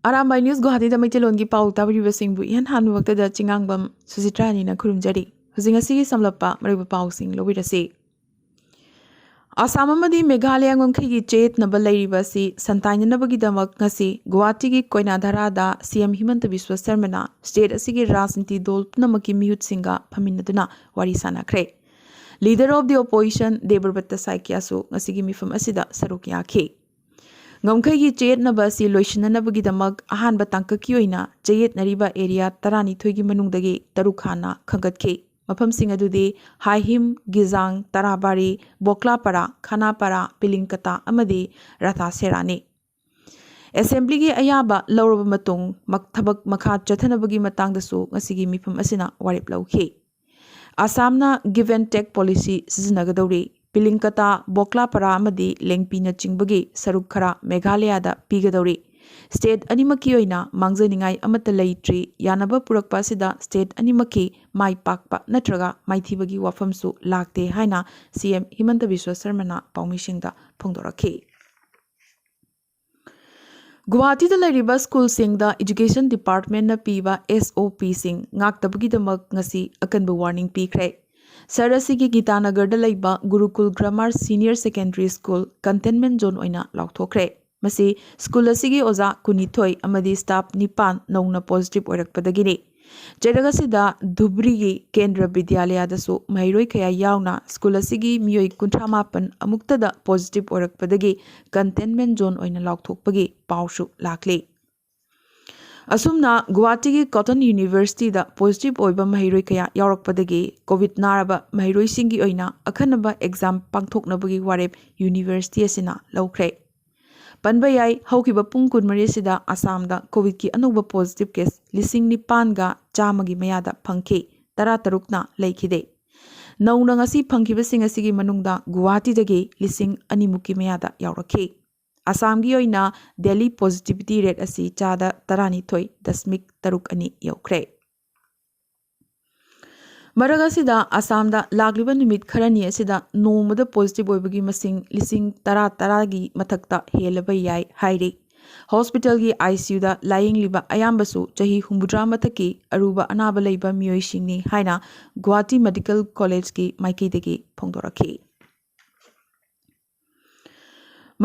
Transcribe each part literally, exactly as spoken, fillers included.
Arambai news ꯒꯨꯋꯥꯍꯥꯇꯤꯗ ꯃꯩꯇꯩꯂꯣꯟꯒꯤ ꯄꯥꯎ ꯇꯥꯕꯤꯔꯤꯕꯁꯤꯡꯕꯨ ꯏꯍꯥꯟ ꯍꯥꯟꯕꯃꯛꯇꯗ ꯆꯤꯉꯥꯡꯕꯝ ꯁꯨꯖꯤꯇ꯭ꯔꯥꯅꯤꯅ ꯈꯨꯔꯨꯝꯖꯔꯤ꯫ ꯍꯧꯖꯤꯛ ꯉꯁꯤꯒꯤ ꯁꯝꯂꯞꯄ ꯃꯔꯨꯑꯣꯏꯕ ꯄꯥꯎꯁꯤꯡ ꯂꯧꯕꯤꯔꯁꯤ꯫ ꯑꯁꯥꯝ ꯑꯃꯗꯤ ꯃꯦꯘꯥꯂꯌꯥ ꯉꯝꯈꯩꯒꯤ ꯆꯌꯦꯠꯅꯕ ꯂꯩꯔꯤꯕ ꯑꯁꯤ ꯁꯟꯇꯥꯏꯅꯅꯕꯒꯤꯗꯃꯛ ꯉꯁꯤ ꯒꯨꯋꯥꯍꯥꯇꯤꯒꯤ ꯀꯣꯏꯅꯥꯙꯔꯥꯗ ꯁꯤ ꯑꯦꯝ ꯍꯤꯃꯟꯇ ꯕꯤꯁ꯭ꯋ ꯁꯔꯃꯅ ꯁ꯭ꯇꯦꯠ ꯑꯁꯤꯒꯤ ꯔꯥꯖꯅꯤꯇꯤ ꯗꯣꯜ ꯄꯨꯝꯅꯃꯛꯀꯤ ꯃꯤꯍꯨꯠꯁꯤꯡꯒ ꯐꯝꯃꯤꯟꯅꯗꯨꯅ ꯋꯥꯔꯤ ꯁꯥꯅꯈ꯭ꯔꯦ꯫ Leader of the Opposition ꯗꯦꯕꯕ꯭ꯔꯠꯇ ꯁꯥꯏꯀ꯭ꯌꯥꯁꯨ ꯉꯁꯤꯒꯤ ꯃꯤꯐꯝ ꯑꯁꯤꯗ ꯁꯔꯨꯛ ꯌꯥꯈꯤ꯫ ꯉꯝꯈꯩꯒꯤ ꯆꯌꯦꯠꯅꯕ ꯑꯁꯤ ꯂꯣꯏꯁꯤꯟꯅꯅꯕꯒꯤꯗꯃꯛ ꯑꯍꯥꯟꯕ ꯇꯥꯡꯀꯛꯀꯤ ꯑꯣꯏꯅ ꯆꯌꯦꯠꯅꯔꯤꯕ ꯑꯦꯔꯤꯌꯥ ꯇꯔꯥꯅꯤꯊꯣꯏꯒꯤ ꯃꯅꯨꯡꯗꯒꯤ ꯇꯔꯨꯛ ꯍꯥꯟꯅ ꯈꯟꯒꯠꯈꯤ꯫ ꯃꯐꯝꯁꯤꯡ ꯑꯗꯨꯗꯤ ꯍꯥꯏꯍꯤꯝ, ꯒꯤꯖꯥꯡ, ꯇꯔꯥꯕꯥꯔꯤ, ꯕꯣꯀ꯭ꯂꯥꯄꯥꯔꯥ, ꯈꯥꯅꯥꯄꯥꯔꯥ, ꯄꯤꯂꯤꯡꯀꯇꯥ ꯑꯃꯗꯤ ꯔꯥꯊꯥꯁꯦꯔꯥꯅꯤ꯫ ꯑꯦꯁꯦꯝꯕ꯭ꯂꯤꯒꯤ ꯑꯌꯥꯕ ꯂꯧꯔꯕ ꯃꯇꯨꯡ ꯃꯛ-, ꯊꯕꯛ ꯃꯈꯥ ꯆꯠꯊꯅꯕꯒꯤ ꯃꯇꯥꯡꯗꯁꯨ ꯉꯁꯤꯒꯤ ꯃꯤꯐꯝ ꯑꯁꯤꯅ ꯋꯥꯔꯦꯞ ꯂꯧꯈꯤ꯫ ꯑꯁꯥꯝꯅ give and take policy ꯁꯤꯖꯤꯟꯅꯒꯗꯧꯔꯤ꯫ ꯄꯤꯂꯤꯡꯀꯇꯥ, ꯕꯣꯀ꯭ꯂꯥꯄꯥꯔꯥ ꯑꯃꯗꯤ ꯂꯦꯡꯄꯤꯅꯆꯤꯡꯕꯒꯤ ꯁꯔꯨꯛ ꯈꯔ ꯃꯦꯘꯥꯂꯌꯥꯗ ꯄꯤꯒꯗꯧꯔꯤ꯫ ꯁ꯭ꯇꯦꯠ ꯑꯅꯤꯃꯛꯀꯤ ꯑꯣꯏꯅ ꯃꯥꯡꯖꯅꯤꯡꯉꯥꯏ ꯑꯃꯠꯇ ꯂꯩꯇ꯭ꯔꯤ꯫ ꯌꯥꯅꯕ ꯄꯨꯔꯛꯄ ꯑꯁꯤꯗ ꯁ꯭ꯇꯦꯠ ꯑꯅꯤꯃꯛꯀꯤ ꯃꯥꯏ ꯄꯥꯛꯄ ꯅꯠꯇ꯭ꯔꯒ ꯃꯥꯏꯊꯤꯕꯒꯤ ꯋꯥꯐꯝꯁꯨ ꯂꯥꯛꯇꯦ ꯍꯥꯏꯅ ꯁꯤ ꯑꯦꯝ ꯍꯤꯃꯟꯇ ꯕꯤꯁ꯭ꯋ ꯁꯔꯃꯅ ꯄꯥꯎꯃꯤꯁꯤꯡꯗ ꯐꯣꯡꯗꯣꯔꯛꯈꯤ꯫ ꯒꯨꯋꯥꯍꯥꯇꯤꯗ ꯂꯩꯔꯤꯕ ꯁ꯭ꯀꯨꯜꯁꯤꯡꯗ ꯏꯗꯨꯀꯦꯁꯟ ꯗꯤꯄꯥꯔꯠꯃꯦꯟꯅ ꯄꯤꯕ ꯑꯦꯁ ꯑꯣ ꯄꯤꯁꯤꯡ ꯉꯥꯛꯇꯕꯒꯤꯗꯃꯛ ꯉꯁꯤ ꯑꯀꯟꯕ ꯋꯥꯔꯅꯤꯡ ꯄꯤꯈ꯭ꯔꯦ꯫ ꯁꯍꯔ ꯑꯁꯤꯒꯤ ꯒꯤꯇꯥꯅꯒꯔꯗ ꯂꯩꯕ Gurukul grammar senior secondary school containment zone ꯑꯣꯏꯅ ꯂꯥꯎꯊꯣꯛꯈ꯭ꯔꯦ꯫ ꯃꯁꯤ ꯁ꯭ꯀꯨꯜ ꯑꯁꯤꯒꯤ ꯑꯣꯖꯥ ꯀꯨꯟꯅꯤꯊꯣꯏ ꯑꯃꯗꯤ ꯁ꯭ꯇꯥꯐ ꯅꯤꯄꯥꯟ ꯅꯧꯅ ꯄꯣꯖꯤꯇꯤꯚ ꯑꯣꯏꯔꯛꯄꯗꯒꯤꯅꯤ꯫ ꯆꯩꯔꯛ ꯑꯁꯤꯗ ꯙꯨꯕ꯭ꯔꯤꯒꯤ ꯀꯦꯟꯗ꯭ꯔ ꯕꯤꯗ꯭ꯌꯥꯂꯌꯥꯗꯁꯨ ꯃꯍꯩꯔꯣꯏ ꯀꯌꯥ ꯌꯥꯎꯅ ꯁ꯭ꯀꯨꯜ ꯑꯁꯤꯒꯤ ꯃꯤꯑꯣꯏ ꯀꯨꯟꯊ꯭ꯔꯥ ꯃꯥꯄꯟ ꯑꯃꯨꯛꯇꯗ ꯄꯣꯖꯤꯇꯤꯚ ꯑꯣꯏꯔꯛꯄꯗꯒꯤ ꯀꯟꯇꯦꯟꯃꯦꯟ ꯖꯣꯟ ꯑꯣꯏꯅ ꯂꯥꯎꯊꯣꯛꯄꯒꯤ ꯄꯥꯎꯁꯨ ꯂꯥꯛꯂꯤ꯫ ꯑꯁꯨꯝꯅ ꯒꯨꯋꯥꯍꯥꯇꯤꯒꯤ ꯀꯣꯇꯟ ꯌꯨꯅꯤꯚꯔꯁꯤꯇꯤꯗ ꯄꯣꯖꯤꯇꯤꯚ ꯑꯣꯏꯕ ꯃꯍꯩꯔꯣꯏ ꯀꯌꯥ ꯌꯥꯎꯔꯛꯄꯗꯒꯤ ꯀꯣꯚꯤꯗ ꯅꯥꯔꯕ ꯃꯍꯩꯔꯣꯏꯁꯤꯡꯒꯤ ꯑꯣꯏꯅ ꯑꯈꯟꯅꯕ ꯑꯦꯛꯖꯥꯝ ꯄꯥꯡꯊꯣꯛꯅꯕꯒꯤ ꯋꯥꯔꯦꯞ ꯌꯨꯅꯤꯚꯔꯁꯤꯇꯤ ꯑꯁꯤꯅ ꯂꯧꯈ꯭ꯔꯦ꯫ ꯄꯟꯕ ꯌꯥꯏ, ꯍꯧꯈꯤꯕ ꯄꯨꯡ ꯀꯨꯟꯃꯔꯤ ꯑꯁꯤꯗ ꯑꯁꯥꯝꯗ ꯀꯣꯚꯤꯗꯀꯤ ꯑꯅꯧꯕ ꯄꯣꯖꯤꯇꯤꯚ ꯀꯦꯁ ꯂꯤꯁꯤꯡ ꯅꯤꯄꯥꯟꯒ ꯆꯥꯝꯃꯒꯤ ꯃꯌꯥꯗ ꯐꯪꯈꯤ, ꯇꯔꯥꯇꯔꯨꯛꯅ ꯂꯩꯈꯤꯗꯦ꯫ ꯅꯧꯅ ꯉꯁꯤ ꯐꯪꯈꯤꯕꯁꯤꯡ ꯑꯁꯤꯒꯤ ꯃꯅꯨꯡꯗ ꯒꯨꯋꯥꯍꯥꯇꯤꯗꯒꯤ ꯂꯤꯁꯤꯡ ꯑꯅꯤꯃꯨꯛꯀꯤ ꯃꯌꯥꯗ ꯌꯥꯎꯔꯛꯈꯤ꯫ ꯑꯁꯥꯝꯒꯤ ꯑꯣꯏꯅ ꯗꯦꯂꯤ ꯄꯣꯖꯤꯇꯤꯚꯤꯇꯤ ꯔꯦꯠ ꯑꯁꯤ ꯆꯥꯗ ꯇꯔꯥꯅꯤꯊꯣꯏ ꯗꯁꯃꯤꯛ ꯇꯔꯨꯛ ꯑꯅꯤ ꯌꯧꯈ꯭ꯔꯦ꯫ ꯃꯔꯛ ꯑꯁꯤꯗ ꯑꯁꯥꯝꯗ ꯂꯥꯛꯂꯤꯕ ꯅꯨꯃꯤꯠ ꯈꯔꯅꯤ ꯑꯁꯤꯗ ꯅꯣꯡꯃꯗ ꯄꯣꯖꯤꯇꯤꯚ ꯑꯣꯏꯕꯒꯤ ꯃꯁꯤꯡ ꯂꯤꯁꯤꯡ ꯇꯔꯥ ꯇꯔꯥꯒꯤ ꯃꯊꯛꯇ ꯍꯦꯜꯂꯕ ꯌꯥꯏ ꯍꯥꯏꯔꯤ꯫ ꯍꯣꯁꯄꯤꯇꯥꯜꯒꯤ ICUꯗ ꯂꯥꯌꯦꯡꯂꯤꯕ ꯑꯌꯥꯝꯕꯁꯨ ꯆꯍꯤ ꯍꯨꯝꯐꯨꯇꯔꯥ ꯃꯊꯛꯀꯤ ꯑꯔꯨꯕ ꯑꯅꯥꯕ ꯂꯩꯕ ꯃꯤꯑꯣꯏꯁꯤꯡꯅꯤ ꯍꯥꯏꯅ ꯒꯨꯋꯥꯍꯥꯇꯤ ꯃꯦꯗꯤꯀꯦꯜ ꯀꯣꯂꯦꯖꯀꯤ ꯃꯥꯏꯀꯩꯗꯒꯤ ꯐꯣꯡꯗꯣꯔꯛꯈꯤ꯫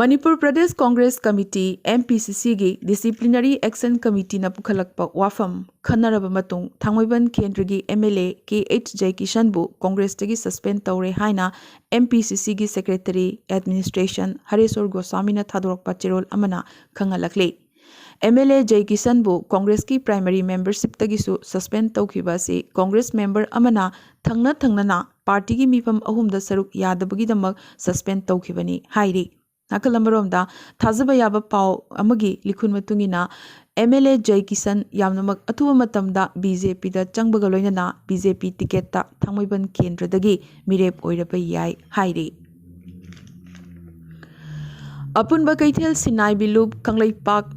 ꯃꯅꯤꯄꯨꯔ ꯄ꯭ꯔꯗꯦꯁ ꯀꯣꯡꯒ꯭ꯔꯦꯁ ꯀꯃꯤꯇꯤ, MPCCꯒꯤ Disciplinary Action Committeeꯅ ꯄꯨꯈꯠꯂꯛꯄ ꯋꯥꯐꯝ ꯈꯟꯅꯔꯕ ꯃꯇꯨꯡ ꯊꯥꯡꯃꯩꯕꯟ ꯀꯦꯟꯗ꯭ꯔꯒꯤ MLA KH ꯖꯌꯀꯤꯁꯟꯕꯨ ꯀꯣꯡꯒ꯭ꯔꯦꯁꯇꯒꯤ suspend ꯇꯧꯔꯦ ꯍꯥꯏꯅ MPCCꯒꯤ Secretary Administration ꯍꯔꯦꯁꯣꯔ ꯒꯣꯁ꯭ꯋꯥꯃꯤꯅ ꯊꯥꯗꯣꯔꯛꯄ ꯆꯦꯔꯣꯜ ꯑꯃꯅ ꯈꯪꯍꯜꯂꯛꯂꯤ꯫ MLA ꯖꯌꯀꯤꯁꯟꯕꯨ ꯀꯣꯡꯒ꯭ꯔꯦꯁꯀꯤ primary membershipꯇꯒꯤꯁꯨ suspend ꯇꯧꯈꯤꯕ ꯑꯁꯤ ꯀꯣꯡꯒ꯭ꯔꯦꯁ member ꯑꯃꯅ ꯊꯪꯅ ꯊꯪꯅꯅ ꯄꯥꯔꯇꯤꯒꯤ ꯃꯤꯐꯝ ꯑꯍꯨꯝꯗ ꯁꯔꯨꯛ ꯌꯥꯗꯕꯒꯤꯗꯃꯛ suspend ꯇꯧꯈꯤꯕꯅꯤ ꯍꯥꯏꯔꯤ꯫ ꯅꯥꯀꯜ ꯑꯃꯔꯣꯝꯗ, ꯊꯥꯖꯕ ꯌꯥꯕ ꯄꯥꯎ ꯑꯃꯒꯤ ꯂꯤꯈꯨꯟ ꯃꯇꯨꯡ ꯏꯟꯅ, MLA ꯖꯌꯀꯤꯁꯟ ꯌꯥꯝꯅꯃꯛ ꯑꯊꯨꯕ ꯃꯇꯝꯗ BJPꯗ ꯆꯪꯕꯒ ꯂꯣꯏꯅꯅ BJP ticketꯇ ꯊꯥꯡꯃꯩꯕꯟ ꯀꯦꯟꯗ꯭ꯔꯗꯒꯤ ꯃꯤꯔꯦꯞ ꯑꯣꯏꯔꯕ ꯌꯥꯏ ꯍꯥꯏꯔꯤ꯫ ꯑꯄꯨꯟꯕ ꯀꯩꯊꯦꯜ ꯁꯤꯟꯅꯥꯏꯕꯤ ꯂꯨꯞ ꯀꯪꯂꯩꯄꯥꯛ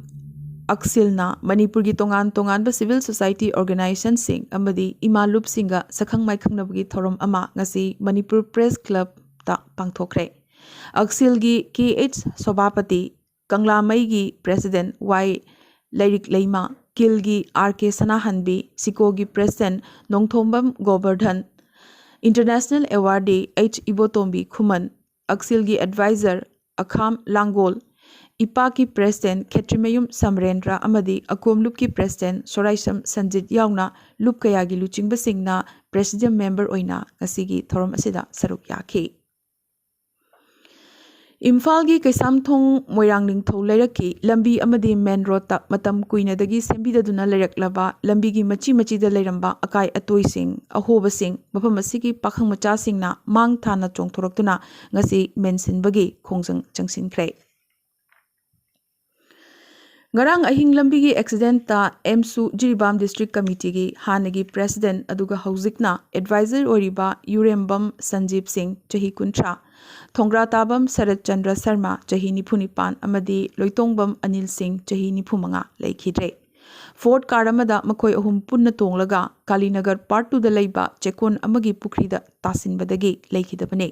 ꯑꯛꯁꯤꯜꯅ ꯃꯅꯤꯄꯨꯔꯒꯤ ꯇꯣꯉꯥꯟ ꯇꯣꯉꯥꯟꯕ civil society organizationꯁꯤꯡ ꯑꯃꯗꯤ ꯏꯃꯥ ꯂꯨꯞꯁꯤꯡꯒ ꯁꯛꯈꯪ ꯃꯥꯏꯈꯪꯅꯕꯒꯤ ꯊꯧꯔꯝ ꯑꯃ ꯉꯁꯤ Manipur Press Clubꯇ ꯄꯥꯡꯊꯣꯛꯈ꯭ꯔꯦ꯫ ꯑꯛꯁꯤꯜꯒꯤ KH ꯁꯣꯚꯥꯄꯇꯤ, ꯀꯪꯂꯥꯃꯩꯒꯤ President Y ꯂꯩꯔꯤꯛ ꯂꯩꯃ, ꯀꯤꯜꯒꯤ RK ꯁꯅꯥꯍꯟꯕꯤ, ꯁꯤꯀꯣꯒꯤ President Nongthombam Govardhan, International Awardee H ꯏꯕꯣꯇꯣꯝꯕꯤ ꯈꯨꯃꯟ, ꯑꯛꯁꯤꯜꯒꯤ Advisor ꯑꯈꯥꯝ ꯂꯥꯡꯒꯣꯜ, ꯏꯄꯥꯛꯀꯤ President ꯈꯦꯇ꯭ꯔꯤꯃꯌꯨꯝ ꯁꯃꯔꯦꯟꯗ꯭ꯔ ꯑꯃꯗꯤ ꯑꯀꯣꯝ ꯂꯨꯞꯀꯤ President ꯁꯣꯔꯥꯏꯁꯝ ꯁꯟꯖꯤꯠ ꯌꯥꯎꯅ ꯂꯨꯞ ꯀꯌꯥꯒꯤ ꯂꯨꯆꯤꯡꯕꯁꯤꯡꯅ Presidium Member ꯑꯣꯏꯅ ꯉꯁꯤꯒꯤ ꯊꯧꯔꯝ ꯑꯁꯤꯗ ꯁꯔꯨꯛ ꯌꯥꯈꯤ꯫ ꯏꯝꯐꯥꯜꯒꯤ ꯀꯩꯁꯥꯝꯊꯣꯡ ꯃꯣꯏꯔꯥꯡ ꯅꯤꯡꯊꯧ ꯂꯩꯔꯛꯀꯤ ꯂꯝꯕꯤ ꯑꯃꯗꯤ main roadꯇ ꯃꯇꯝ ꯀꯨꯏꯅꯗꯒꯤ ꯁꯦꯝꯕꯤꯗꯗꯨꯅ ꯂꯩꯔꯛꯂꯕ ꯂꯝꯕꯤꯒꯤ ꯃꯆꯤ ꯃꯆꯤꯗ ꯂꯩꯔꯝꯕ ꯑꯀꯥꯏ ꯑꯇꯣꯏꯁꯤꯡ, ꯑꯍꯣꯕꯁꯤꯡ ꯃꯐꯝ ꯑꯁꯤꯒꯤ ꯄꯥꯈꯪ ꯃꯆꯥꯁꯤꯡꯅ ꯃꯥꯡ ꯊꯥꯅ ꯆꯣꯡꯊꯣꯔꯛꯇꯨꯅ ꯉꯁꯤ ꯃꯦꯟꯁꯤꯟꯕꯒꯤ ꯈꯣꯡꯖꯪ ꯆꯪꯁꯤꯟꯈ꯭ꯔꯦ꯫ ꯉꯔꯥꯡ ꯑꯍꯤꯡ ꯂꯝꯕꯤꯒꯤ accidentꯇ ꯑꯦꯝꯁꯨ ꯖꯤꯔꯤꯕꯥꯝ District Committeeꯒꯤ ꯍꯥꯟꯅꯒꯤ President ꯑꯗꯨꯒ ꯍꯧꯖꯤꯛꯅ Advisor ꯑꯣꯏꯔꯤꯕ ꯌꯨꯔꯦꯝꯕꯝ ꯁꯟꯖꯤꯞ ꯁꯤꯡ, ꯆꯍꯤ ꯀꯨꯟꯊ꯭ꯔꯥ, ꯊꯣꯡꯒ꯭ꯔꯥꯇꯥꯕꯝ ꯁꯔꯠ ꯆꯟꯗ꯭ꯔ ꯁꯔꯃ, ꯆꯍꯤ ꯅꯤꯐꯨ ꯅꯤꯄꯥꯟ, ꯑꯃꯗꯤ ꯂꯣꯏꯇꯣꯡꯕꯝ ꯑꯅꯤꯜ ꯁꯤꯡ, ꯆꯍꯤ ꯅꯤꯐꯨ ꯃꯉꯥ ꯂꯩꯈꯤꯗ꯭ꯔꯦ꯫ Ford car ꯑꯃꯗ ꯃꯈꯣꯏ ꯑꯍꯨꯝ ꯄꯨꯟꯅ ꯇꯣꯡꯂꯒ ꯀꯥꯂꯤꯅꯒꯔ Part Twoꯗ ꯂꯩꯕ ꯆꯦꯛꯀꯣꯟ ꯑꯃꯒꯤ ꯄꯨꯈ꯭ꯔꯤꯗ ꯇꯥꯁꯤꯟꯕꯗꯒꯤ ꯂꯩꯈꯤꯗꯕꯅꯤ꯫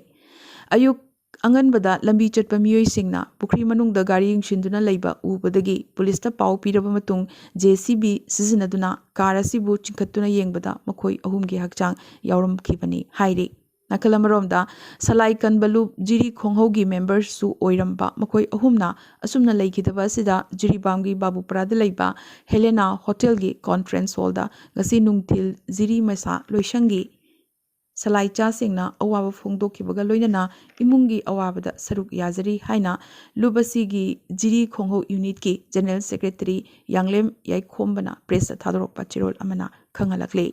ꯑꯌꯨꯛ ꯑꯉꯟꯕꯗ ꯂꯝꯕꯤ ꯆꯠꯄ ꯃꯤꯑꯣꯏꯁꯤꯡꯅ ꯄꯨꯈ꯭ꯔꯤ ꯃꯅꯨꯡꯗ ꯒꯥꯔꯤ ꯌꯨꯡꯁꯤꯟꯗꯨꯅ ꯂꯩꯕ ꯎꯕꯗꯒꯤ ꯄꯨꯂꯤꯁꯇ ꯄꯥꯎ ꯄꯤꯔꯕ ꯃꯇꯨꯡ, ꯖꯦ ꯁꯤ ꯕꯤ ꯁꯤꯖꯤꯟꯅꯗꯨꯅ ꯀꯥꯔ ꯑꯁꯤꯕꯨ ꯆꯤꯡꯈꯠꯇꯨꯅ ꯌꯦꯡꯕꯗ ꯃꯈꯣꯏ ꯑꯍꯨꯝꯒꯤ ꯍꯛꯆꯥꯡ ꯌꯥꯎꯔꯝꯈꯤꯕꯅꯤ ꯍꯥꯏꯔꯤ꯫ ꯅꯥꯀꯜ ꯑꯃꯔꯣꯝꯗ, ꯁꯂꯥꯏ ꯀꯟꯕ ꯂꯨꯞ ꯖꯤꯔꯤ ꯈꯣꯡꯍꯧꯒꯤ ꯃꯦꯝꯕꯔꯁꯨ ꯑꯣꯏꯔꯝꯕ ꯃꯈꯣꯏ ꯑꯍꯨꯝꯅ ꯑꯁꯨꯝꯅ ꯂꯩꯈꯤꯗꯕ ꯑꯁꯤꯗ ꯖꯤꯔꯤꯕꯥꯝꯒꯤ ꯕꯥꯕꯨꯄꯔꯥꯗ ꯂꯩꯕ ꯍꯦꯂꯦꯅꯥ ꯍꯣꯇꯦꯜꯒꯤ ꯀꯣꯟꯐ꯭ꯔꯦꯟꯁ ꯍꯣꯜꯗ ꯉꯁꯤ ꯅꯨꯡꯊꯤꯜ ꯖꯤꯔꯤ ꯃꯩꯁꯥ ꯂꯣꯏꯁꯪꯒꯤ ꯁꯂꯥꯏꯆꯥꯁꯤꯡꯅ ꯑꯋꯥꯕ ꯐꯣꯡꯗꯣꯛꯈꯤꯕꯒ ꯂꯣꯏꯅꯅ ꯏꯃꯨꯡꯒꯤ ꯑꯋꯥꯕꯗ ꯁꯔꯨꯛ ꯌꯥꯖꯔꯤ ꯍꯥꯏꯅ ꯂꯨꯞ ꯑꯁꯤꯒꯤ ꯖꯤꯔꯤ ꯈꯣꯡꯍꯧ ꯌꯨꯅꯤꯠꯀꯤ ꯖꯦꯅꯔꯦꯜ ꯁꯦꯀ꯭ꯔꯦꯇꯔꯤ ꯌꯥꯡꯂꯦꯝ ꯌꯥꯏꯈꯣꯝꯕꯅ ꯄ꯭ꯔꯦꯁꯇ ꯊꯥꯗꯣꯔꯛꯄ ꯆꯦꯔꯣꯜ ꯑꯃꯅ ꯈꯪꯍꯜꯂꯛꯂꯤ꯫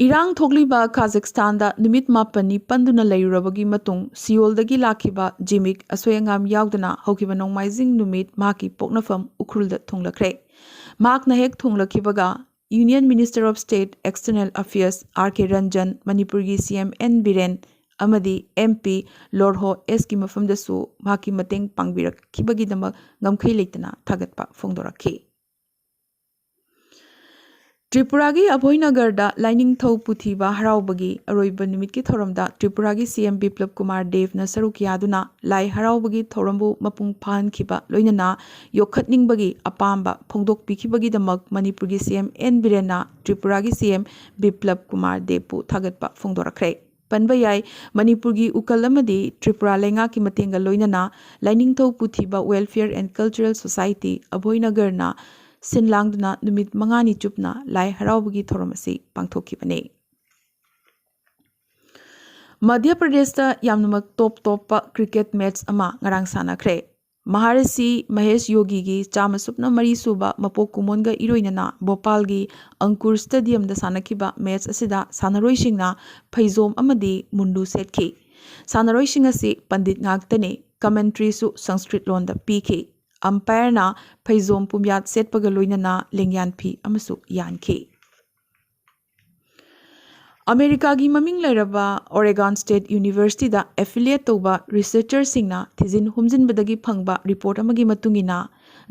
ꯏꯔꯥꯡ ꯊꯣꯛꯂꯤꯕ ꯀꯥꯖꯥꯈꯁꯇꯥꯟꯗ ꯅꯨꯃꯤꯠ ꯃꯥꯄꯟꯅꯤ ꯄꯟꯗꯨꯅ ꯂꯩꯔꯨꯔꯕꯒꯤ ꯃꯇꯨꯡ, ꯁꯤꯑꯣꯜꯗꯒꯤ ꯂꯥꯛꯈꯤꯕ ꯖꯤꯃꯤꯛ ꯑꯁꯣꯏ ꯑꯉꯥꯝ ꯌꯥꯎꯗꯅ ꯍꯧꯈꯤꯕ ꯅꯣꯡꯃꯥꯏꯖꯤꯡ ꯅꯨꯃꯤꯠ ꯃꯍꯥꯛꯀꯤ ꯄꯣꯛꯅꯐꯝ ꯎꯈ꯭ꯔꯨꯜꯗ ꯊꯨꯡꯂꯈ꯭ꯔꯦ꯫ ꯃꯍꯥꯛꯅ ꯍꯦꯛ ꯊꯨꯡꯂꯛꯈꯤꯕꯒ Union Minister of State External Affairs R K Ranjan, ꯃꯅꯤꯄꯨꯔꯒꯤ ꯁꯤ ꯑꯦꯝ ꯑꯦꯟ ꯕꯤꯔꯦꯟ ꯑꯃꯗꯤ ꯑꯦꯝ ꯄꯤ ꯂꯣꯔꯍꯣ ꯑꯦꯁꯀꯤ ꯃꯐꯝꯗꯁꯨ ꯃꯍꯥꯛꯀꯤ ꯃꯇꯦꯡ ꯄꯥꯡꯕꯤꯔꯛꯈꯤꯕꯒꯤꯗꯃꯛ ꯉꯝꯈꯩ ꯂꯩꯇꯅ ꯊꯥꯒꯠꯄ ꯐꯣꯡꯗꯣꯔꯛꯈꯤ꯫ ꯇ꯭ꯔꯤꯄꯨꯔꯥꯒꯤ ꯑꯚꯣꯏꯅꯒꯔꯗ ꯂꯥꯏꯅꯤꯡꯊꯧ ꯄꯨꯊꯤꯕ ꯍꯔꯥꯎꯕꯒꯤ ꯑꯔꯣꯏꯕ ꯅꯨꯃꯤꯠꯀꯤ ꯊꯧꯔꯝꯗ ꯇ꯭ꯔꯤꯄꯨꯔꯥꯒꯤ ꯁꯤ ꯑꯦꯝ ꯕꯤꯄ꯭ꯂꯕ ꯀꯨꯃꯥꯔ ꯗꯦꯕꯅ ꯁꯔꯨꯛ ꯌꯥꯗꯨꯅ ꯂꯥꯏ ꯍꯔꯥꯎꯕꯒꯤ ꯊꯧꯔꯝꯕꯨ ꯃꯄꯨꯡ ꯐꯥꯍꯟꯈꯤꯕ ꯂꯣꯏꯅꯅ ꯌꯣꯛꯈꯠꯅꯤꯡꯕꯒꯤ ꯑꯄꯥꯝꯕ ꯐꯣꯡꯗꯣꯛꯄꯤꯈꯤꯕꯒꯤꯗꯃꯛ ꯃꯅꯤꯄꯨꯔꯒꯤ ꯁꯤ ꯑꯦꯝ ꯑꯦꯟ ꯕꯤꯔꯦꯟꯅ ꯇ꯭ꯔꯤꯄꯨꯔꯥꯒꯤ ꯁꯤ ꯑꯦꯝ ꯕꯤꯄ꯭ꯂꯕ ꯀꯨꯃꯥꯔ ꯗꯦꯕꯄꯨ ꯊꯥꯒꯠꯄ ꯐꯣꯡꯗꯣꯔꯛꯈ꯭ꯔꯦ꯫ ꯄꯟꯕ ꯌꯥꯏ, ꯃꯅꯤꯄꯨꯔꯒꯤ ꯎꯀꯜ ꯑꯃꯗꯤ ꯇ꯭ꯔꯤꯄꯨꯔꯥ ꯂꯩꯉꯥꯛꯀꯤ ꯃꯇꯦꯡꯒ ꯂꯣꯏꯅꯅ ꯂꯥꯏꯅꯤꯡꯊꯧ ꯄꯨꯊꯤꯕ Welfare and Cultural Society ꯑꯚꯣꯏꯅꯒꯔꯅ ꯁꯤꯟ ꯂꯥꯡꯗꯨꯅ ꯅꯨꯃꯤꯠ ꯃꯉꯥꯅꯤ ꯆꯨꯞꯅ ꯂꯥꯏ ꯍꯔꯥꯎꯕꯒꯤ ꯊꯧꯔꯝ ꯑꯁꯤ ꯄꯥꯡꯊꯣꯛꯈꯤꯕꯅꯤ꯫ ꯃꯙ꯭ꯌ ꯄ꯭ꯔꯗꯦꯁꯇ ꯌꯥꯝꯅꯃꯛ ꯇꯣꯞ ꯇꯣꯞꯄ ꯀ꯭ꯔꯤꯀꯦꯠ ꯃꯦꯠꯆ ꯑꯃ ꯉꯔꯥꯡ ꯁꯥꯟꯅꯈ꯭ꯔꯦ꯫ ꯃꯍꯥꯔꯤꯁꯤ ꯃꯍꯦꯁ ꯌꯣꯒꯤꯒꯤ ꯆꯥꯝꯃ ꯁꯨꯞꯅ ꯃꯔꯤ ꯁꯨꯕ ꯃꯄꯣꯛ ꯀꯨꯝꯑꯣꯟꯒ ꯏꯔꯣꯏꯅꯅ ꯚꯣꯄꯥꯜꯒꯤ ꯑꯪꯀꯨꯔ ꯁ꯭ꯇꯦꯗꯤꯌꯝꯗ ꯁꯥꯟꯅꯈꯤꯕ ꯃꯦꯠꯆ ꯑꯁꯤꯗ ꯁꯥꯟꯅꯔꯣꯏꯁꯤꯡꯅ ꯐꯩꯖꯣꯝ ꯑꯃꯗꯤ ꯃꯨꯟꯗꯨ ꯁꯦꯠꯈꯤ꯫ ꯁꯥꯟꯅꯔꯣꯏꯁꯤꯡ ꯑꯁꯤ ꯄꯟꯗꯤꯠ ꯉꯥꯛꯇꯅꯤ꯫ ꯀꯃꯦꯟꯇ꯭ꯔꯤꯁꯨ ꯁꯪꯁꯀ꯭ꯔꯤꯠ ꯂꯣꯟꯗ ꯄꯤꯈꯤ꯫ ꯑꯝꯄꯥꯌꯔꯅ ꯐꯩꯖꯣꯝ ꯄꯨꯝꯌꯥꯠ ꯁꯦꯠꯄꯒ ꯂꯣꯏꯅꯅ ꯂꯦꯡꯌꯥꯟ ꯐꯤ ꯑꯃꯁꯨ ꯌꯥꯟꯈꯤ꯫ ꯑꯃꯦꯔꯤꯀꯥꯒꯤ ꯃꯃꯤꯡ ꯂꯩꯔꯕ ꯑꯣꯔꯦꯒꯥꯟ ꯁ꯭ꯇꯦꯠ ꯌꯨꯅꯤꯚꯔꯁꯤꯇꯤꯗ ꯑꯦꯐꯤꯂꯤꯌꯦꯠ ꯇꯧꯕ ꯔꯤꯁꯔꯆꯔꯁꯤꯡꯅ ꯊꯤꯖꯤꯟ ꯍꯨꯝꯖꯤꯟꯕꯗꯒꯤ ꯐꯪꯕ ꯔꯤꯄꯣꯔꯠ ꯑꯃꯒꯤ ꯃꯇꯨꯡ ꯏꯟꯅ,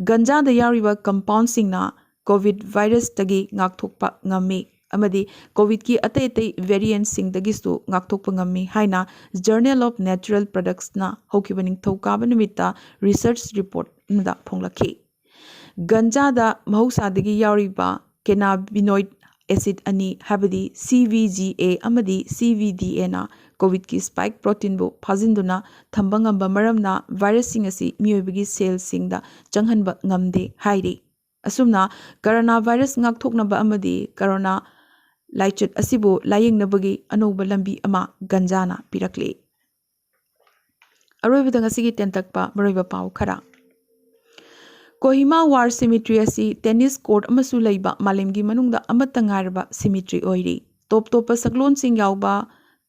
ꯒꯟꯖꯥꯗ ꯌꯥꯎꯔꯤꯕ ꯀꯝꯄꯥꯎꯟꯁꯤꯡꯅ ꯀꯣꯚꯤꯗ ꯚꯥꯏꯔꯁꯇꯒꯤ ꯉꯥꯛꯊꯣꯛꯄ ꯉꯝꯃꯤ꯫ ꯑꯃꯗꯤ ꯀꯣꯚꯤꯗꯀꯤ ꯑꯇꯩ ꯑꯇꯩ ꯚꯦꯔꯤꯌꯦꯟꯠꯁꯤꯡꯗꯒꯤꯁꯨ ꯉꯥꯛꯊꯣꯛꯄ ꯉꯝꯃꯤ ꯍꯥꯏꯅ Journal of Natural Productsꯅ ꯍꯧꯈꯤꯕ ꯅꯤꯡꯊꯧꯀꯥꯕ ꯅꯨꯃꯤꯠꯇ ꯔꯤꯁꯔꯆ ꯔꯤꯄꯣꯔꯠ ꯑꯃꯗ ꯐꯣꯡꯂꯛꯈꯤ꯫ ꯒꯟꯖꯥꯗ ꯃꯍꯧꯁꯥꯗꯒꯤ ꯌꯥꯎꯔꯤꯕ cannabinoid acid ꯑꯅꯤ, ꯍꯥꯏꯕꯗꯤ C V G A ꯑꯃꯗꯤ C V D Aꯅ ꯀꯣꯚꯤꯗꯀꯤ ꯁ꯭ꯄꯥꯏꯛ ꯄ꯭ꯔꯣꯇꯤꯟꯕꯨ ꯐꯥꯖꯤꯟꯗꯨꯅ ꯊꯝꯕ ꯉꯝꯕ ꯃꯔꯝꯅ ꯚꯥꯏꯔꯁꯁꯤꯡ ꯑꯁꯤ ꯃꯤꯑꯣꯏꯕꯒꯤ ꯁꯦꯜꯁꯤꯡꯗ ꯆꯪꯍꯟꯕ ꯉꯝꯗꯦ ꯍꯥꯏꯔꯤ꯫ ꯑꯁꯨꯝꯅ ꯀꯣꯔꯣꯅꯥ ꯚꯥꯏꯔꯁ ꯉꯥꯛꯊꯣꯛꯅꯕ ꯑꯃꯗꯤ ꯀꯣꯔꯣꯅꯥ ꯂꯥꯏꯆꯠ ꯑꯁꯤꯕꯨ ꯂꯥꯌꯦꯡꯅꯕꯒꯤ ꯑꯅꯧꯕ ꯂꯝꯕꯤ ꯑꯃ ꯒꯟꯖꯥꯅ ꯄꯤꯔꯛꯂꯤ꯫ ꯑꯔꯣꯏꯕꯗ ꯉꯁꯤꯒꯤ ꯇꯦꯟꯇꯛꯄ ꯃꯔꯨꯑꯣꯏꯕ ꯄꯥꯎ ꯈꯔ꯫ ꯀꯣꯍꯤꯃꯥ ꯋꯥꯔ ꯁꯤꯃꯤꯇ꯭ꯔꯤ ꯑꯁꯤ ꯇꯦꯅꯤꯁ ꯀꯣꯔꯠ ꯑꯃꯁꯨ ꯂꯩꯕ ꯃꯥꯂꯦꯝꯒꯤ ꯃꯅꯨꯡꯗ ꯑꯃꯠꯇ ꯉꯥꯏꯔꯕ ꯁꯤꯃꯤꯇ꯭ꯔꯤ ꯑꯣꯏꯔꯤ꯫ ꯇꯣꯞ ꯇꯣꯞꯄ ꯁꯛꯂꯣꯟꯁꯤꯡ ꯌꯥꯎꯕ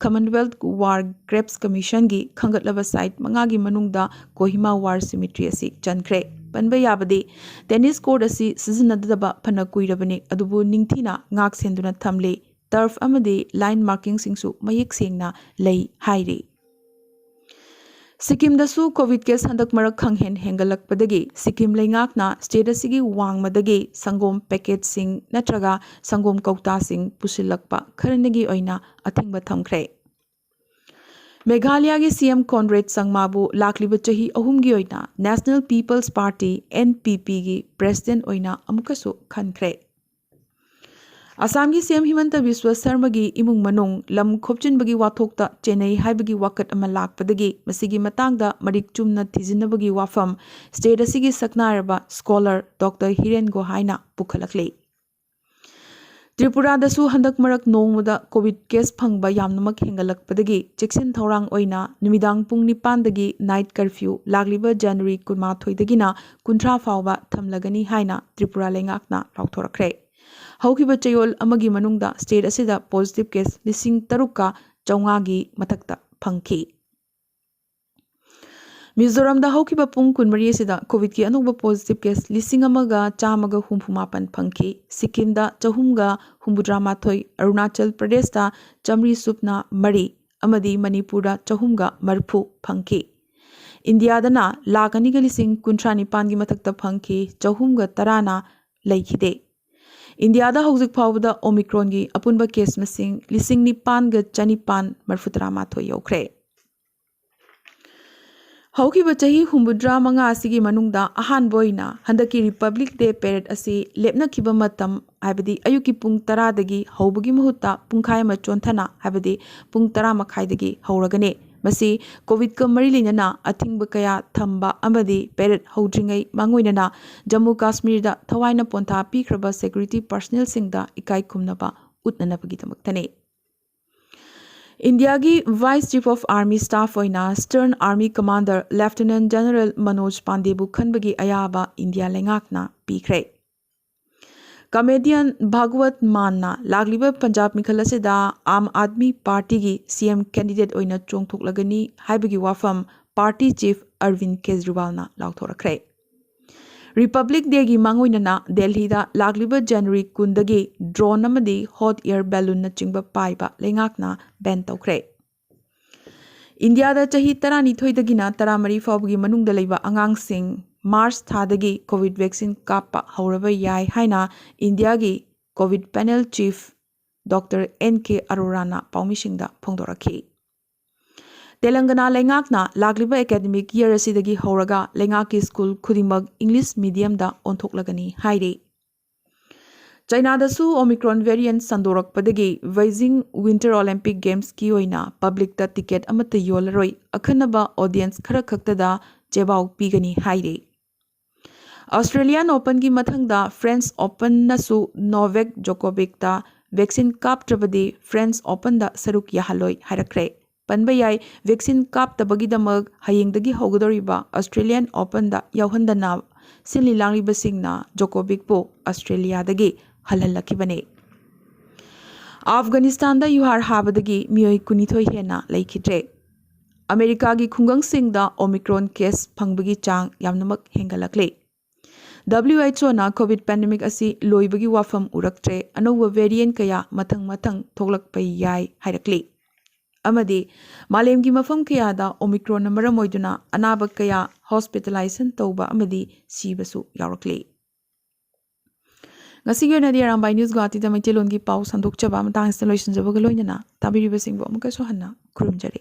Commonwealth War Graves Commissionꯒꯤ ꯈꯟꯒꯠꯂꯕ ꯁꯥꯏꯠ ꯃꯉꯥꯒꯤ ꯃꯅꯨꯡꯗ ꯀꯣꯍꯤꯃꯥ ꯋꯥꯔ ꯁꯤꯃꯤꯇ꯭ꯔꯤ ꯑꯁꯤ ꯆꯟꯈ꯭ꯔꯦ꯫ ꯄꯟꯕ ꯌꯥꯕꯗꯤ, ꯇꯦꯅꯤꯁ ꯀꯣꯔꯠ ꯑꯁꯤ ꯁꯤꯖꯤꯟꯅꯗꯕ ꯐꯅ ꯀꯨꯏꯔꯕꯅꯤ, ꯑꯗꯨꯕꯨ ꯅꯤꯡꯊꯤꯅ ꯉꯥꯛ ꯁꯦꯟꯗꯨꯅ ꯊꯝꯂꯤ꯫ ꯇꯔꯐ ꯑꯃꯗꯤ ꯂꯥꯏꯟ ꯃꯥꯔꯀꯤꯡꯁꯤꯡꯁꯨ ꯃꯌꯦꯛ ꯁꯦꯡꯅ ꯂꯩ ꯍꯥꯏꯔꯤ꯫ ꯁꯤꯛꯀꯤꯝꯗꯁꯨ ꯀꯣꯚꯤꯗ ꯀꯦꯁ ꯍꯟꯗꯛ ꯃꯔꯛ ꯈꯪꯍꯦꯟ ꯍꯦꯟꯒꯠꯂꯛꯄꯗꯒꯤ ꯁꯤꯛꯀꯤꯝ ꯂꯩꯉꯥꯛꯅ ꯁ꯭ꯇꯦꯠ ꯑꯁꯤꯒꯤ ꯋꯥꯡꯃꯗꯒꯤ ꯁꯪꯒꯣꯝ ꯄꯦꯀꯦꯠꯁꯤꯡ ꯅꯠꯇ꯭ꯔꯒ ꯁꯪꯒꯣꯝ ꯀꯧꯇꯥꯁꯤꯡ ꯄꯨꯁꯤꯜꯂꯛꯄ ꯈꯔꯅꯤꯒꯤ ꯑꯣꯏꯅ ꯑꯊꯤꯡꯕ ꯊꯝꯈ꯭ꯔꯦ꯫ ꯃꯦꯘꯥꯂꯌꯥꯒꯤ C M ꯀꯣꯟꯔꯦꯗ ꯁꯪꯃꯥꯕꯨ ꯂꯥꯛꯂꯤꯕ ꯆꯍꯤ ꯑꯍꯨꯝꯒꯤ ꯑꯣꯏꯅ National People's Party, N P Pꯒꯤ ꯄ꯭ꯔꯦꯁꯤꯗꯦꯟꯠ ꯑꯣꯏꯅ ꯑꯃꯨꯛꯀꯁꯨ ꯈꯟꯈ꯭ꯔꯦ꯫ ꯑꯁꯥꯝꯒꯤ C M ꯍꯤꯃꯟꯇ ꯕꯤꯁ꯭ꯋ ꯁꯔꯃꯒꯤ ꯏꯃꯨꯡ ꯃꯅꯨꯡ ꯂꯝ ꯈꯣꯞꯆꯤꯟꯕꯒꯤ ꯋꯥꯊꯣꯛꯇ ꯆꯦꯟꯅꯩ ꯍꯥꯏꯕꯒꯤ ꯋꯥꯀꯠ ꯑꯃ ꯂꯥꯛꯄꯗꯒꯤ ꯃꯁꯤꯒꯤ ꯃꯇꯥꯡꯗ ꯃꯔꯤꯛ ꯆꯨꯝꯅ ꯊꯤꯖꯤꯟꯅꯕꯒꯤ ꯋꯥꯐꯝ ꯁ꯭ꯇꯦꯠ ꯑꯁꯤꯒꯤ ꯁꯛꯅꯥꯏꯔꯕ ꯁ꯭ꯀꯣꯂꯔ ꯗꯣꯛꯇꯔ ꯍꯤꯔꯦꯟ ꯒꯣꯍꯥꯏꯅ ꯄꯨꯈꯠꯂꯛꯂꯤ꯫ ꯇ꯭ꯔꯤꯄꯨꯔꯥꯗꯁꯨ ꯍꯟꯗꯛ ꯃꯔꯛ ꯅꯣꯡꯃꯗ ꯀꯣꯚꯤꯗ ꯀꯦꯁ ꯐꯪꯕ ꯌꯥꯝꯅꯃꯛ ꯍꯦꯟꯒꯠꯂꯛꯄꯗꯒꯤ ꯆꯦꯛꯁꯤꯟ ꯊꯧꯔꯥꯡ ꯑꯣꯏꯅ ꯅꯨꯃꯤꯗꯥꯡ ꯄꯨꯡ ꯅꯤꯄꯥꯟꯗꯒꯤ ꯅꯥꯏꯠ ꯀꯔꯐ꯭ꯌꯨ ꯂꯥꯛꯂꯤꯕ ꯖꯅꯋꯥꯔꯤ ꯀꯨꯟꯃꯥꯊꯣꯏꯗꯒꯤꯅ ꯀꯨꯟꯊ꯭ꯔꯥ ꯐꯥꯎꯕ ꯊꯝꯂꯒꯅꯤ ꯍꯥꯏꯅ ꯇ꯭ꯔꯤꯄꯨꯔꯥ ꯂꯩꯉꯥꯛꯅ ꯂꯥꯎꯊꯣꯔꯛꯈ꯭ꯔꯦ꯫ ꯍꯧꯈꯤꯕ ꯆꯌꯣꯜ ꯑꯃꯒꯤ ꯃꯅꯨꯡꯗ ꯁ꯭ꯇꯦꯠ ꯑꯁꯤꯗ ꯄꯣꯖꯤꯇꯤꯚ ꯀꯦꯁ ꯂꯤꯁꯤꯡ ꯇꯔꯨꯛꯀ ꯆꯥꯝꯃꯉꯥꯒꯤ ꯃꯊꯛꯇ ꯐꯪꯈꯤ꯫ ꯃꯤꯖꯣꯔꯥꯝꯗ ꯍꯧꯈꯤꯕ ꯄꯨꯡ ꯀꯨꯟꯃꯔꯤ ꯑꯁꯤꯗ ꯀꯣꯚꯤꯗꯀꯤ ꯑꯅꯧꯕ ꯄꯣꯖꯤꯇꯤꯚ ꯀꯦꯁ ꯂꯤꯁꯤꯡ ꯑꯃꯒ ꯆꯥꯝꯃꯒ ꯍꯨꯝꯐꯨ ꯃꯥꯄꯟ ꯐꯪꯈꯤ꯫ ꯁꯤꯛꯀꯤꯝꯗ ꯆꯍꯨꯝꯒ ꯍꯨꯝꯐꯨꯇꯔꯥ ꯃꯥꯊꯣꯏ, ꯑꯔꯨꯅꯥꯆꯜ ꯄ꯭ꯔꯗꯦꯁꯇ ꯆꯥꯝꯃꯔꯤ ꯁꯨꯞꯅ ꯃꯔꯤ ꯑꯃꯗꯤ ꯃꯅꯤꯄꯨꯔꯗ ꯆꯍꯨꯝꯒ ꯃꯔꯤꯐꯨ ꯐꯪꯈꯤ꯫ ꯏꯟꯗꯤꯌꯥꯗꯅ ꯂꯥꯈ ꯑꯅꯤꯒ ꯂꯤꯁꯤꯡ ꯀꯨꯟꯊ꯭ꯔꯥ ꯅꯤꯄꯥꯟꯒꯤ ꯃꯊꯛꯇ ꯐꯪꯈꯤ, ꯆꯍꯨꯝꯒ ꯇꯔꯥꯅ ꯂꯩꯈꯤꯗꯦ꯫ ꯏꯟꯗꯤꯌꯥꯗ ꯍꯧꯖꯤꯛ ꯐꯥꯎꯕꯗ ꯑꯣꯃꯤꯀ꯭ꯔꯣꯟꯒꯤ ꯑꯄꯨꯟꯕ ꯀꯦꯁ ꯃꯁꯤꯡ ꯂꯤꯁꯤꯡ ꯅꯤꯄꯥꯟꯒ ꯆꯅꯤꯄꯥꯟ ꯃꯔꯤꯐꯨꯇꯔꯥ ꯃꯥꯊꯣꯏ ꯌꯧꯈ꯭ꯔꯦ꯫ ꯍꯧꯈꯤꯕ ꯆꯍꯤ ꯍꯨꯝꯐꯨꯇꯔꯥ ꯃꯉꯥ ꯑꯁꯤꯒꯤ ꯃꯅꯨꯡꯗ ꯑꯍꯥꯟꯕ ꯑꯣꯏꯅ ꯍꯟꯗꯛꯀꯤ ꯔꯤꯄꯕ꯭ꯂꯤꯛ ꯗꯦ ꯄꯦꯔꯦꯗ ꯑꯁꯤ ꯂꯦꯞꯅꯈꯤꯕ ꯃꯇꯝ, ꯍꯥꯏꯕꯗꯤ ꯑꯌꯨꯛꯀꯤ ꯄꯨꯡ ꯇꯔꯥꯗꯒꯤ ꯍꯧꯕꯒꯤ ꯃꯍꯨꯠꯇ ꯄꯨꯡꯈꯥꯏ ꯑꯃ ꯆꯣꯟꯊꯅ, ꯍꯥꯏꯕꯗꯤ ꯄꯨꯡ ꯇꯔꯥ ꯃꯈꯥꯏꯗꯒꯤ ꯍꯧꯔꯒꯅꯤ꯫ ꯃꯁꯤ ꯀꯣꯚꯤꯗꯀ ꯃꯔꯤ ꯂꯩꯅꯅ ꯑꯊꯤꯡꯕ ꯀꯌꯥ ꯊꯝꯕ ꯑꯃꯗꯤ ꯄꯦꯔꯦꯗ ꯍꯧꯗ꯭ꯔꯤꯉꯩ ꯃꯥꯡꯑꯣꯏꯅꯅ ꯖꯝꯃꯨ ꯀꯥꯁꯃꯤꯔꯗ ꯊꯋꯥꯏꯅ ꯄꯣꯟꯊꯥ ꯄꯤꯈ꯭ꯔꯕ ꯁꯦꯀ꯭ꯌꯨꯔꯤꯇꯤ ꯄꯥꯔꯁꯅꯦꯜꯁꯤꯡꯗ ꯏꯀꯥꯏ ꯈꯨꯝꯅꯕ ꯎꯠꯅꯅꯕꯒꯤꯗꯃꯛꯇꯅꯤ꯫ ꯏꯟꯗꯤꯌꯥꯒꯤ Vice Chief of Army Staff ꯑꯣꯏꯅ Eastern Army Commander Lieutenant General Manoj ꯄꯥꯟꯗꯦꯕꯨ ꯈꯟꯕꯒꯤ ꯑꯌꯥꯕ ꯏꯟꯗꯤꯌꯥ ꯂꯩꯉꯥꯛꯅ ꯄꯤꯈ꯭ꯔꯦ꯫ ꯀꯃꯦꯗꯤꯌꯟ ꯚꯥꯒꯋꯠ ꯃꯥꯟꯅ ꯂꯥꯛꯂꯤꯕ ꯄꯟꯖꯥꯕ ꯃꯤꯈꯜ ꯑꯁꯤꯗ ꯑꯥꯝ ꯑꯥꯗꯃꯤ ꯄꯥꯔꯇꯤꯒꯤ ꯁꯤ ꯑꯦꯝ ꯀꯦꯟꯗꯤꯗꯦꯠ ꯑꯣꯏꯅ ꯆꯣꯡꯊꯣꯛꯂꯒꯅꯤ ꯍꯥꯏꯕꯒꯤ ꯋꯥꯐꯝ ꯄꯥꯔꯇꯤ ꯆꯤꯐ ꯑꯔꯕꯤꯟꯗ ꯀꯦꯖꯔꯤꯋꯥꯜꯅ ꯂꯥꯎꯊꯣꯔꯛꯈ꯭ꯔꯦ꯫ ꯔꯤꯄꯕ꯭ꯂꯤꯛ ꯗꯦꯒꯤ ꯃꯥꯡꯑꯣꯏꯅꯅ ꯗꯦꯜꯍꯤꯗ ꯂꯥꯛꯂꯤꯕ ꯖꯅꯋꯥꯔꯤ ꯀꯨꯟꯗꯒꯤ ꯗ꯭ꯔꯣꯟ ꯑꯃꯗꯤ ꯍꯣꯠ ꯑꯦꯌꯔ ꯕꯦꯂꯨꯟꯅꯆꯤꯡꯕ ꯄꯥꯏꯕ ꯂꯩꯉꯥꯛꯅ ꯕꯦꯟ ꯇꯧꯈ꯭ꯔꯦ꯫ ꯏꯟꯗꯤꯌꯥꯗ ꯆꯍꯤ ꯇꯔꯥꯅꯤꯊꯣꯏꯗꯒꯤꯅ ꯇꯔꯥꯃꯔꯤ ꯐꯥꯎꯕꯒꯤ ꯃꯅꯨꯡꯗ ꯂꯩꯕ ꯑꯉꯥꯡꯁꯤꯡ ꯃꯥꯔꯆ ꯊꯥꯗꯒꯤ ꯀꯣꯚꯤꯗ ꯚꯦꯛꯁꯤꯟ ꯀꯥꯞꯄ ꯍꯧꯔꯕ ꯌꯥꯏ ꯍꯥꯏꯅ ꯏꯟꯗꯤꯌꯥꯒꯤ covid panel chief doctor N K ꯑꯔꯣꯔꯥꯅ ꯄꯥꯎꯃꯤꯁꯤꯡꯗ ꯐꯣꯡꯗꯣꯔꯛꯈꯤ꯫ ꯇꯦꯂꯪꯒꯅꯥ ꯂꯩꯉꯥꯛꯅ ꯂꯥꯛꯂꯤꯕ ꯑꯦꯀꯥꯗꯃꯤꯛ ꯌꯔ ꯑꯁꯤꯗꯒꯤ ꯍꯧꯔꯒ ꯂꯩꯉꯥꯛꯀꯤ ꯁ꯭ꯀꯨꯜ ꯈꯨꯗꯤꯡꯃꯛ ꯏꯪꯂꯤꯁ ꯃꯤꯗꯤꯌꯝꯗ ꯑꯣꯟꯊꯣꯛꯂꯒꯅꯤ ꯍꯥꯏꯔꯤ꯫ ꯆꯥꯏꯅꯥꯗꯁꯨ ꯑꯣꯃꯤꯀ꯭ꯔꯣꯟ ꯚꯦꯔꯤꯌꯦꯟꯠ ꯁꯟꯗꯣꯔꯛꯄꯗꯒꯤ ꯕꯩꯖꯤꯡ ꯋꯤꯟꯇꯔ ꯑꯣꯂꯤꯝꯄꯤꯛ ꯒꯦꯝꯁꯀꯤ ꯑꯣꯏꯅ ꯄꯕ꯭ꯂꯤꯛꯇ ꯇꯤꯀꯦꯠ ꯑꯃꯠꯇ ꯌꯣꯜꯂꯔꯣꯏ, ꯑꯈꯟꯅꯕ ꯑꯣꯗꯤꯌꯦꯟꯁ ꯈꯔ ꯈꯛꯇꯗ ꯆꯦꯕꯥꯎ ꯄꯤꯒꯅꯤ ꯍꯥꯏꯔꯤ꯫ ꯑꯣꯁꯇ꯭ꯔꯦꯂꯤꯌꯥꯟ ꯑꯣꯄꯟꯒꯤ ꯃꯊꯪꯗ ꯐ꯭ꯔꯦꯟꯁ ꯑꯣꯄꯟꯅꯁꯨ ꯅꯣꯚꯦꯛ ꯖꯣꯀꯣꯕꯤꯛꯇ ꯚꯦꯛꯁꯤꯟ ꯀꯥꯞꯇ꯭ꯔꯕꯗꯤ ꯐ꯭ꯔꯦꯟꯁ ꯑꯣꯄꯟꯗ ꯁꯔꯨꯛ ꯌꯥꯍꯜꯂꯣꯏ ꯍꯥꯏꯔꯛꯈ꯭ꯔꯦ꯫ ꯄꯟꯕ ꯌꯥꯏ, ꯚꯦꯛꯁꯤꯟ ꯀꯥꯞꯇꯕꯒꯤꯗꯃꯛ ꯍꯌꯦꯡꯗꯒꯤ ꯍꯧꯒꯗꯧꯔꯤꯕ ꯑꯣꯁꯇ꯭ꯔꯦꯂꯤꯌꯥꯟ ꯑꯣꯄꯟꯗ ꯌꯥꯎꯍꯟꯗꯅ ꯁꯤꯜꯂꯤ ꯂꯥꯡꯂꯤꯕꯁꯤꯡꯅ ꯖꯣꯀꯣꯕꯤꯛꯄꯨ ꯑꯣꯁꯇ꯭ꯔꯦꯂꯤꯌꯥꯗꯒꯤ ꯍꯜꯍꯜꯂꯛꯈꯤꯕꯅꯤ꯫ ꯑꯐꯒꯥꯅꯤꯁꯇꯥꯟꯗ ꯌꯨꯍꯥꯔ ꯍꯥꯕꯗꯒꯤ ꯃꯤꯑꯣꯏ ꯀꯨꯟꯅꯤꯊꯣꯏ ꯍꯦꯟꯅ ꯂꯩꯈꯤꯗ꯭ꯔꯦ꯫ ꯑꯃꯦꯔꯤꯀꯥꯒꯤ ꯈꯨꯡꯒꯪꯁꯤꯡꯗ ꯑꯣꯃꯤꯀ꯭ꯔꯣꯟ ꯀꯦꯁ ꯐꯪꯕꯒꯤ ꯆꯥꯡ ꯌꯥꯝꯅꯃꯛ ꯍꯦꯟꯒꯠꯂꯛꯂꯦ꯫ ꯗꯕ꯭ꯂꯤꯎ ꯑꯩꯆ ꯑꯣꯅ ꯀꯣꯚꯤꯗ ꯄꯦꯟꯗꯦꯃꯤꯛ ꯑꯁꯤ ꯂꯣꯏꯕꯒꯤ ꯋꯥꯐꯝ ꯎꯔꯛꯇ꯭ꯔꯦ, ꯑꯅꯧꯕ ꯚꯦꯔꯤꯌꯦꯟꯠ ꯀꯌꯥ ꯃꯊꯪ ꯃꯊꯪ ꯊꯣꯛꯂꯛꯄ ꯌꯥꯏ ꯍꯥꯏꯔꯛꯂꯤ꯫ ꯑꯃꯗꯤ ꯃꯥꯂꯦꯝꯒꯤ ꯃꯐꯝ ꯀꯌꯥꯗ ꯑꯣꯃꯤꯀ꯭ꯔꯣꯟꯅ ꯃꯔꯝ ꯑꯣꯏꯗꯨꯅ ꯑꯅꯥꯕ ꯀꯌꯥ ꯍꯣꯁꯄꯤꯇꯥꯂꯥꯏꯖꯦꯁꯟ ꯇꯧꯕ ꯑꯃꯗꯤ ꯁꯤꯕꯁꯨ ꯌꯥꯎꯔꯛꯂꯤ꯫ ꯉꯁꯤꯒꯤ ꯑꯣꯏꯅꯗꯤ ꯑꯔꯥꯝꯕꯥꯏ ꯅ꯭ꯌꯨꯁ ꯒꯨꯋꯥꯍꯥꯇꯤꯗ ꯃꯩꯇꯩꯂꯣꯟꯒꯤ ꯄꯥꯎ ꯁꯟꯗꯣꯛꯆꯕ ꯃꯇꯥꯡ ꯑꯁꯤꯗ ꯂꯣꯏꯁꯤꯟꯖꯕꯒ ꯂꯣꯏꯅꯅ ꯇꯥꯕꯤꯔꯤꯕꯁꯤꯡꯕꯨ ꯑꯃꯨꯛꯀꯁꯨ ꯍꯟꯅ ꯈꯨꯔꯨꯝꯖꯔꯤ꯫